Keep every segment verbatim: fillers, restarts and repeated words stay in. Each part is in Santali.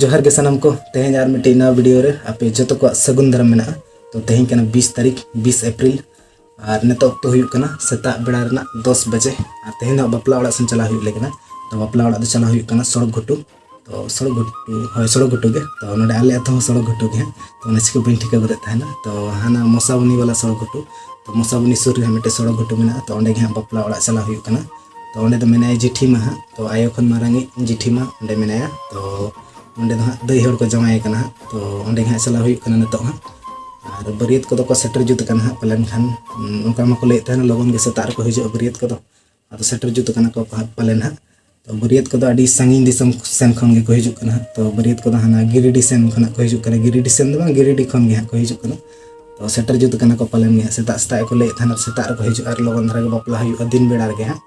ᱡᱚᱦᱟᱨ ᱜᱮ ᱥᱟᱱᱟᱢ ᱠᱚ, ᱛᱮᱦᱮᱧ ᱟᱨ ᱢᱤᱫᱴᱤᱡ ᱱᱟᱣᱟ ᱵᱷᱤᱰᱤᱭᱳ ᱨᱮ ᱟᱯᱮ ᱡᱚᱛᱚ ᱠᱚᱣᱟᱜ ᱥᱟᱹᱜᱩᱱ ᱫᱟᱨᱟᱢ ᱢᱮᱱᱟᱜᱼᱟ᱾ ᱛᱚ ᱛᱮᱦᱮᱧ ᱠᱟᱱᱟ ᱵᱤᱥ ᱛᱟᱹᱨᱤᱠᱷ, ᱵᱤᱥ ᱮᱯᱨᱤᱞ, ᱟᱨ ᱱᱤᱛᱚᱜ ᱚᱠᱛᱚ ᱦᱩᱭᱩᱜ ᱠᱟᱱᱟ ᱥᱮᱛᱟᱜ ᱵᱮᱲᱟ ᱨᱮᱱᱟᱜ ᱫᱚᱥ ᱵᱟᱡᱮ᱾ ᱟᱨ ᱛᱮᱦᱮᱧ ᱫᱚ ᱵᱟᱯᱞᱟ ᱚᱲᱟᱜ ᱥᱮᱱ ᱪᱟᱞᱟᱣ ᱦᱩᱭᱩᱜ ᱞᱟᱹᱜᱤᱫ ᱠᱟᱱᱟ᱾ ᱛᱚ ᱵᱟᱯᱞᱟ ᱚᱲᱟᱜ ᱫᱚ ᱪᱟᱞᱟᱣ ᱦᱩᱭᱩᱜ ᱠᱟᱱᱟ ᱥᱚᱲᱚᱠ ᱜᱷᱩᱴᱩ᱾ ᱛᱚ ᱥᱚᱲᱚᱠ ᱜᱷᱩᱴᱩ, ᱦᱳᱭ, ᱥᱚᱲᱚᱠ ᱜᱷᱩᱴᱩ ᱜᱮ᱾ ᱛᱚ ᱱᱚᱰᱮ ᱟᱞᱮ ᱟᱹᱛᱩ ᱦᱚᱸ ᱥᱚᱲᱚᱠ ᱜᱷᱩᱴᱩ ᱜᱮ ᱦᱟᱸᱜ᱾ ᱛᱚ ᱚᱱᱟ ᱪᱤᱠᱟᱹ ᱵᱟᱹᱧ ᱴᱷᱤᱠᱟᱹ ᱜᱚᱫᱮᱫ ᱛᱟᱦᱮᱱᱟ᱾ ᱛᱚ ᱦᱟᱱᱟ ᱢᱚᱥᱟᱵᱚᱱᱤ ᱵᱟᱞᱟ ᱥᱚᱲᱚᱠ ᱜᱷᱩᱴᱩ, ᱛᱚ ᱢᱚᱥᱟᱵᱚᱱᱤ ᱥᱩᱨ ᱨᱮ ᱦᱟᱸᱜ ᱢᱤᱫᱴᱮᱡ ᱥᱚᱲᱚᱠ ᱜᱷᱩᱴᱩ ᱢᱮᱱᱟᱜᱼᱟ᱾ ᱛᱚ ᱚᱸᱰᱮ ᱜᱮ ᱦᱟᱸᱜ ᱵᱟᱯᱞᱟ ᱚᱲᱟᱜ ᱪᱟᱞᱟᱣ ᱦᱩᱭᱩᱜ ᱠᱟᱱᱟ᱾ ᱛᱚ ᱚᱸᱰᱮ ᱫᱚ ᱢᱮᱱᱟᱭᱟ ᱡᱤᱴᱷᱤ ᱢᱟ ᱦᱟᱸᱜ, ᱛᱚ ᱟᱭᱳ ᱠᱷᱚᱱ ᱢᱟᱨᱟᱝᱤᱡ ᱡᱤᱴᱷᱤ ᱢᱟ ᱚᱸᱰᱮ ᱢᱮᱱᱟᱭᱟ᱾ ᱛᱚ ᱚᱸᱰᱮ ᱫᱚ ᱦᱟᱸᱜ ᱫᱟᱹᱭ ᱦᱚᱲ ᱠᱚ ᱡᱟᱶᱟᱭ ᱠᱟᱱᱟ ᱦᱟᱸᱜ᱾ ᱛᱚ ᱚᱸᱰᱮ ᱜᱮ ᱦᱟᱸᱜ ᱪᱟᱞᱟᱣ ᱦᱩᱭᱩᱜ ᱠᱟᱱᱟ ᱱᱤᱛᱚᱜ ᱦᱟᱸᱜ᱾ ᱟᱨ ᱵᱟᱹᱨᱭᱟᱹᱛ ᱠᱚᱫᱚ ᱠᱚ ᱥᱮᱴᱮᱨ ᱡᱩᱛ ᱟᱠᱟᱱᱟ ᱦᱟᱸᱜ ᱯᱟᱞᱮᱱ ᱠᱷᱟᱱ᱾ ᱩᱸ, ᱚᱱᱠᱟ ᱢᱟᱠᱚ ᱞᱟᱹᱭᱮᱫ ᱛᱟᱦᱮᱱᱟ ᱞᱚᱜᱚᱱ ᱜᱮ ᱥᱮᱛᱟᱜ ᱨᱮᱠᱚ ᱦᱤᱡᱩᱜᱼᱟ ᱵᱟᱹᱨᱭᱟᱹᱛ ᱠᱚᱫᱚ᱾ ᱟᱫᱚ ᱥᱮᱴᱮᱨ ᱡᱩᱛ ᱟᱠᱟᱱᱟ ᱠᱚ ᱯᱟ-, ᱯᱟᱞᱮᱱ ᱦᱟᱸᱜ᱾ ᱛᱚ ᱵᱟᱹᱨᱭᱟᱹᱛ ᱠᱚᱫᱚ ᱟᱹᱰᱤ ᱥᱟᱺᱜᱤᱧ ᱫᱤᱥᱚᱢ ᱥᱮᱱ ᱠᱷᱚᱱ ᱜᱮᱠᱚ ᱦᱤᱡᱩᱜ ᱠᱟᱱᱟ ᱦᱟᱸᱜ᱾ ᱛᱚ ᱵᱟᱹᱨᱭᱟᱹᱛ ᱠᱚᱫᱚ ᱦᱟᱱᱟ ᱜᱤᱨᱤᱰᱤ ᱥᱮᱱ ᱠᱷᱚᱱᱟᱜ ᱠᱚ ᱦᱤᱡᱩᱜ ᱠᱟᱱᱟ, ᱜᱤᱨᱤᱰᱤ ᱥᱮᱱ ᱫᱚ ᱵᱟᱝ, ᱜᱤᱨᱤᱰᱤ ᱠᱷᱚᱱ ᱜᱮ ᱦᱟᱸᱜ ᱠᱚ ᱦᱤᱡᱩᱜ ᱠᱟᱱᱟ᱾ ᱛᱚ ᱥᱮᱴᱮᱨ ᱡᱩᱛ ᱠᱟᱱᱟ ᱠᱚ ᱯᱟᱞᱮᱱ ᱜᱮ ᱦᱟᱸᱜ᱾ ᱥᱮᱛᱟᱜ ᱥᱮᱛᱟᱜ ᱜᱮᱠᱚ ᱞᱟᱹᱭᱮᱫ ᱛᱟᱦᱮᱱᱟ ᱥᱮᱛᱟᱜ ᱨᱮᱠᱚ ᱦᱤᱡᱩᱜᱼᱟ ᱟᱨ ᱞᱚᱜᱚᱱ ᱫᱷᱟᱨᱟ ᱜᱮ ᱵᱟᱯᱞᱟ ᱦᱩᱭᱩᱜᱼᱟ ᱫᱤᱱ ᱵᱮᱲᱟ ᱨᱮᱜᱮ ᱦᱟᱸᱜ᱾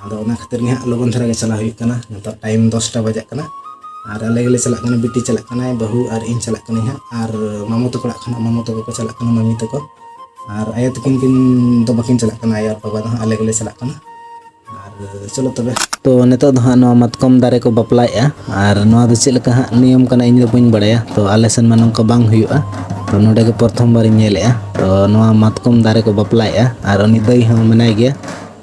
ᱟᱫᱚ ᱚᱱᱟ ᱠᱷᱟᱹᱛᱤᱨ ᱜᱮ ᱦᱟᱸᱜ ᱞᱚᱜᱚᱱ ᱫᱷᱟᱨᱟ ᱜᱮ ᱪᱟᱞᱟᱜ ᱦᱩᱭᱩᱜ ᱠᱟᱱᱟ᱾ ᱱᱤᱛᱚᱜ ᱴᱟᱭᱤᱢ ᱫᱚᱥᱴᱟ ᱵᱟᱡᱟᱜ ᱠᱟᱱᱟ᱾ ᱟᱨ ᱟᱞᱮ ᱜᱮᱞᱮ ᱪᱟᱞᱟᱜ ᱠᱟᱱᱟ, ᱵᱤᱴᱤ ᱪᱟᱞᱟᱜ ᱠᱟᱱᱟᱭ, ᱵᱟᱹᱦᱩ ᱟᱨ ᱤᱧ ᱪᱟᱞᱟᱜ ᱠᱟᱹᱱᱟᱹᱧ ᱦᱟᱸᱜ᱾ ᱟᱨ ᱢᱟᱢᱚ ᱛᱟᱠᱚ ᱚᱲᱟᱜ ᱠᱷᱚᱱᱟᱜ ᱢᱟᱢᱚ ᱛᱟᱠᱚ ᱠᱚ ᱪᱟᱞᱟᱜ ᱠᱟᱱᱟ, ᱢᱟᱢᱤ ᱛᱟᱠᱚ᱾ ᱟᱨ ᱟᱭᱳ ᱛᱟᱹᱠᱤᱱ ᱠᱤᱱ ᱫᱚ ᱵᱟᱹᱠᱤᱱ ᱪᱟᱞᱟᱜ ᱠᱟᱱᱟ, ᱟᱭᱳ ᱟᱨ ᱵᱟᱵᱟ ᱫᱚ ᱦᱟᱸᱜ ᱟᱞᱮ ᱜᱮᱞᱮ ᱪᱟᱞᱟᱜ ᱠᱟᱱᱟ᱾ ᱟᱨ ᱪᱚᱞᱚ ᱛᱚᱵᱮ᱾ ᱛᱚ ᱱᱤᱛᱚᱜ ᱫᱚ ᱦᱟᱸᱜ ᱱᱚᱣᱟ ᱢᱟᱛᱠᱚᱢ ᱫᱟᱨᱮ ᱠᱚ ᱵᱟᱯᱞᱟᱭᱮᱫᱼᱟ᱾ ᱟᱨ ᱱᱚᱣᱟ ᱫᱚ ᱪᱮᱫ ᱞᱮᱠᱟ ᱦᱟᱸᱜ ᱱᱤᱭᱚᱢ ᱠᱟᱱᱟ ᱤᱧ ᱫᱚ ᱵᱟᱹᱧ ᱵᱟᱲᱟᱭᱟ᱾ ᱛᱚ ᱟᱞᱮ ᱥᱮᱱ ᱢᱟ ᱱᱚᱝᱠᱟ ᱵᱟᱝ ᱦᱩᱭᱩᱜᱼᱟ᱾ ᱛᱚ ᱱᱚᱰᱮ ᱜᱮ ᱯᱨᱚᱛᱷᱚᱢ ᱵᱟᱨᱤᱧ ᱧᱮᱞᱮᱫᱼᱟ᱾ ᱛᱚ ᱱᱚᱣᱟ ᱢᱟᱛᱠᱚᱢ ᱫᱟᱨᱮ ᱠᱚ ᱵᱟᱯᱞᱟᱭᱮᱫᱼᱟ ᱟᱨ ᱩᱱᱤ ᱫᱟᱹᱭ ᱦᱚᱸ ᱢᱮᱱᱟᱭ ᱜᱮᱭᱟ᱾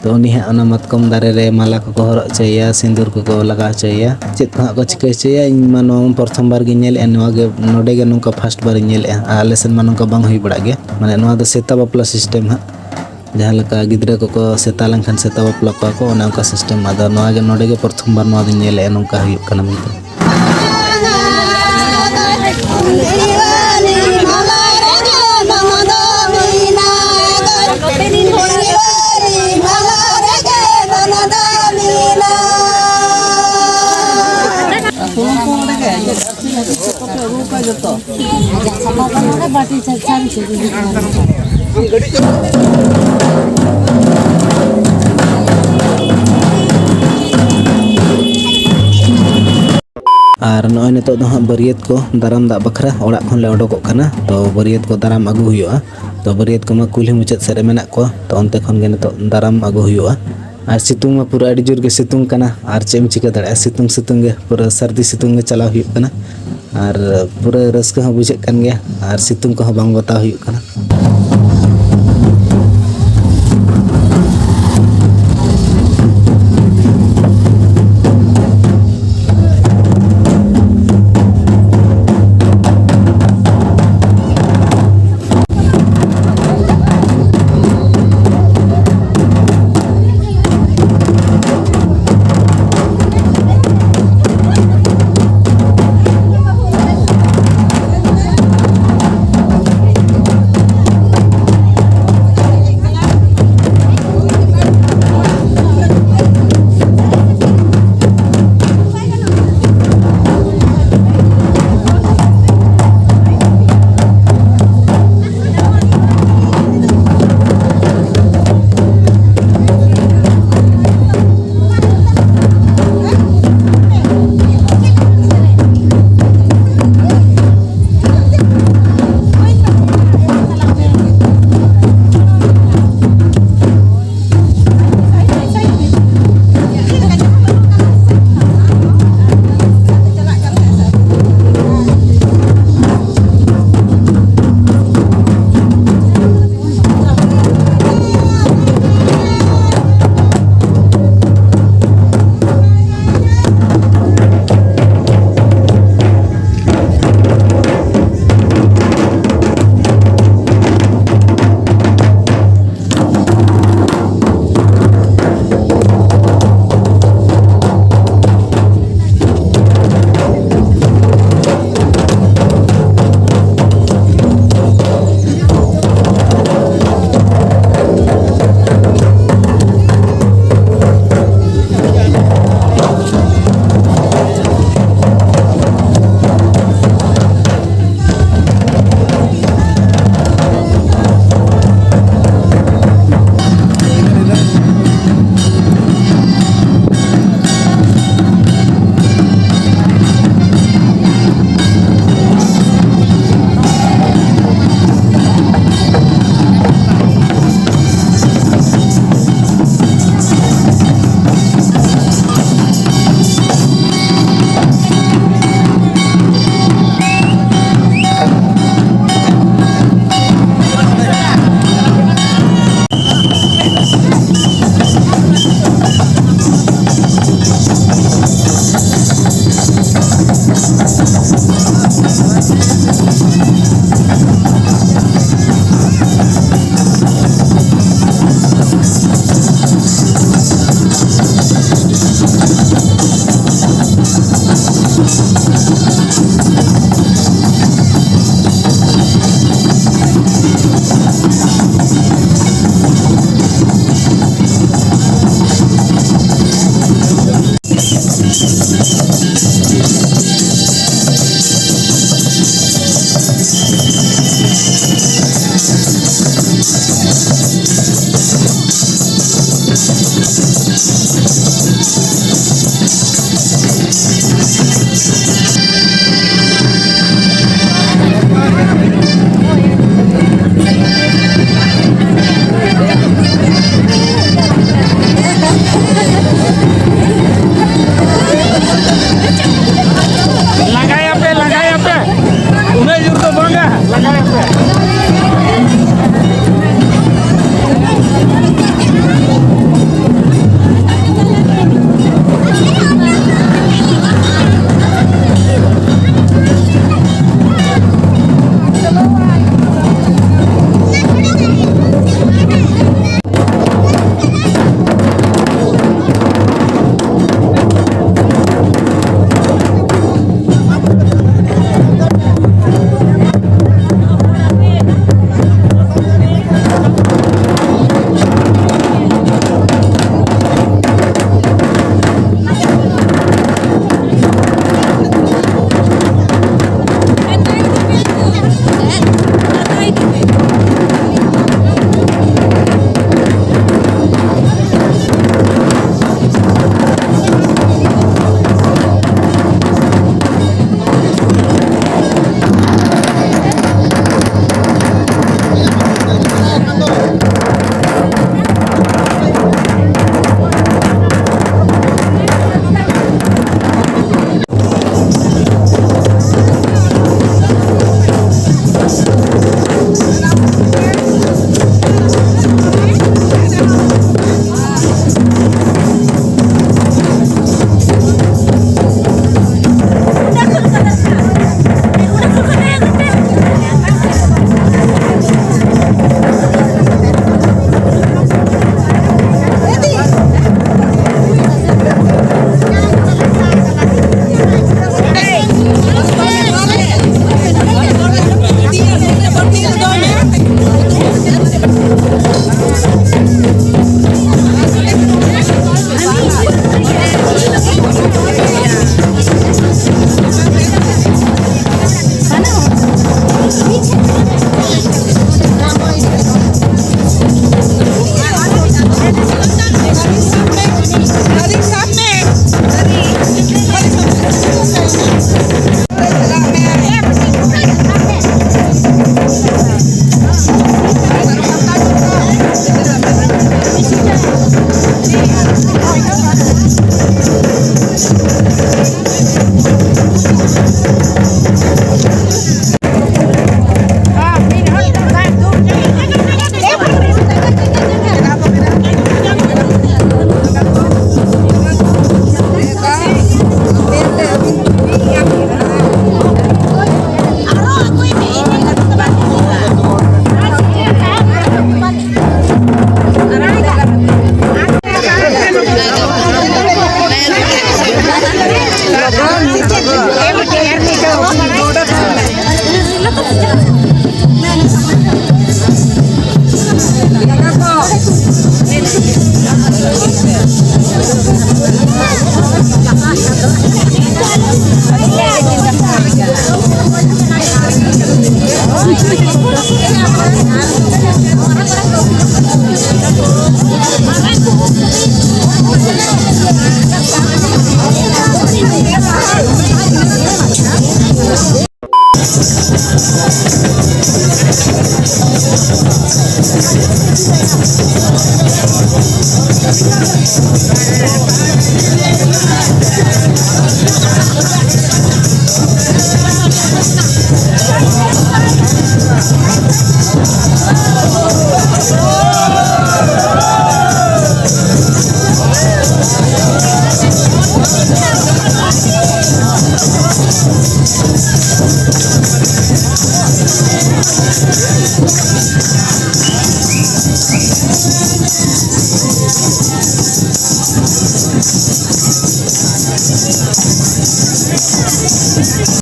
ᱛᱚ ᱩᱱᱤ ᱦᱟᱸᱜ ᱚᱱᱟ ᱢᱟᱛᱠᱚᱢ ᱫᱟᱨᱮ ᱨᱮ ᱢᱟᱞᱟ ᱠᱚᱠᱚ ᱦᱚᱨᱚᱜ ᱦᱚᱪᱚᱭᱮᱭᱟ, ᱥᱤᱸᱫᱩᱨ ᱠᱚᱠᱚ ᱞᱟᱜᱟᱣ ᱦᱚᱪᱚᱭᱮᱭᱟ, ᱪᱮᱫ ᱠᱚ ᱦᱟᱸᱜ ᱠᱚ ᱪᱤᱠᱟᱹ ᱦᱚᱪᱚᱭᱮᱭᱟ, ᱤᱧ ᱢᱟ ᱱᱚᱣᱟ ᱢᱟ ᱯᱨᱚᱛᱷᱚᱢ ᱵᱟᱨ ᱜᱤᱧ ᱧᱮᱞᱮᱫᱼᱟ, ᱱᱚᱣᱟ ᱜᱮ ᱱᱚᱰᱮ ᱜᱮ ᱱᱚᱝᱠᱟ ᱯᱷᱟᱥᱴ ᱵᱟᱨᱤᱧ ᱧᱮᱞᱮᱫᱼᱟ᱾ ᱟᱨ ᱟᱞᱮ ᱥᱮᱱ ᱢᱟ ᱱᱚᱝᱠᱟ ᱵᱟᱝ ᱦᱩᱭ ᱵᱟᱲᱟᱜ ᱜᱮᱭᱟ, ᱢᱟᱱᱮ ᱱᱚᱣᱟ ᱫᱚ ᱥᱮᱛᱟ ᱵᱟᱯᱞᱟ ᱥᱤᱥᱴᱮᱢ ᱦᱟᱸᱜ᱾ ᱡᱟᱦᱟᱸ ᱞᱮᱠᱟ ᱜᱤᱫᱽᱨᱟᱹ ᱠᱚᱠᱚ ᱥᱮᱛᱟ ᱞᱮᱱᱠᱷᱟᱱ ᱥᱮᱛᱟ ᱵᱟᱯᱞᱟ ᱠᱚᱣᱟ ᱠᱚ, ᱚᱱᱮ ᱚᱱᱠᱟ ᱥᱤᱥᱴᱮᱢ᱾ ᱟᱫᱚ ᱱᱚᱣᱟ ᱜᱮ ᱱᱚᱰᱮ ᱜᱮ ᱯᱨᱚᱛᱷᱚᱢ ᱵᱟᱨ ᱱᱚᱣᱟ ᱫᱚᱧ ᱧᱮᱞᱮᱫᱼᱟ, ᱱᱚᱝᱠᱟ ᱦᱩᱭᱩᱜ ᱠᱟᱱᱟ ᱢᱮᱱᱛᱮ᱾ ᱟᱨ ᱱᱚᱜᱼᱚᱭ ᱱᱤᱛᱚᱜ ᱫᱚ ᱦᱟᱸᱜ ᱵᱟᱹᱨᱭᱟᱹᱛ ᱠᱚ ᱫᱟᱨᱟᱢ ᱫᱟᱜ ᱵᱟᱠᱷᱨᱟ ᱚᱲᱟᱜ ᱠᱷᱚᱱ ᱞᱮ ᱚᱰᱚᱠᱚᱜ ᱠᱟᱱᱟ᱾ ᱛᱚ ᱵᱟᱹᱨᱭᱟᱹᱛ ᱠᱚ ᱫᱟᱨᱟᱢ ᱟᱹᱜᱩ ᱦᱩᱭᱩᱜᱼᱟ᱾ ᱛᱚ ᱵᱟᱹᱨᱭᱟᱹᱛ ᱠᱚᱢᱟ ᱠᱩᱞᱦᱤ ᱢᱩᱪᱟᱹᱫ ᱥᱮᱫ ᱨᱮ ᱢᱮᱱᱟᱜ ᱠᱚᱣᱟ᱾ ᱛᱚ ᱚᱱᱛᱮ ᱠᱷᱚᱱ ᱜᱮ ᱱᱤᱛᱚᱜ ᱫᱟᱨᱟᱢ ᱟᱹᱜᱩ ᱦᱩᱭᱩᱜᱼᱟ᱾ ᱟᱨ ᱥᱤᱛᱩᱝ ᱢᱟ ᱯᱩᱨᱟᱹ ᱟᱹᱰᱤ ᱡᱳᱨ ᱜᱮ ᱥᱤᱛᱩᱝ ᱠᱟᱱᱟ, ᱟᱨ ᱪᱮᱫ ᱮᱢ ᱪᱤᱠᱟᱹ ᱫᱟᱲᱮᱭᱟᱜᱼᱟ, ᱥᱤᱛᱩᱝ ᱥᱤᱛᱩᱝ ᱜᱮ ᱯᱩᱨᱟᱹ ᱥᱟᱹᱨᱫᱤ ᱥᱤᱛᱩᱝ ᱜᱮ ᱪᱟᱞᱟᱣ ᱦᱩᱭᱩᱜ ᱠᱟᱱᱟ᱾ ᱟᱨ ᱯᱩᱨᱟᱹ ᱨᱟᱹᱥᱠᱟᱹ ᱦᱚᱸ ᱵᱩᱡᱷᱟᱹᱜ ᱠᱟᱱ ᱜᱮᱭᱟ, ᱟᱨ ᱥᱤᱛᱩᱝ ᱠᱚᱦᱚᱸ ᱵᱟᱝ ᱵᱟᱛᱟᱣ ᱦᱩᱭᱩᱜ ᱠᱟᱱᱟ᱾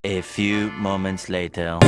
A few moments later.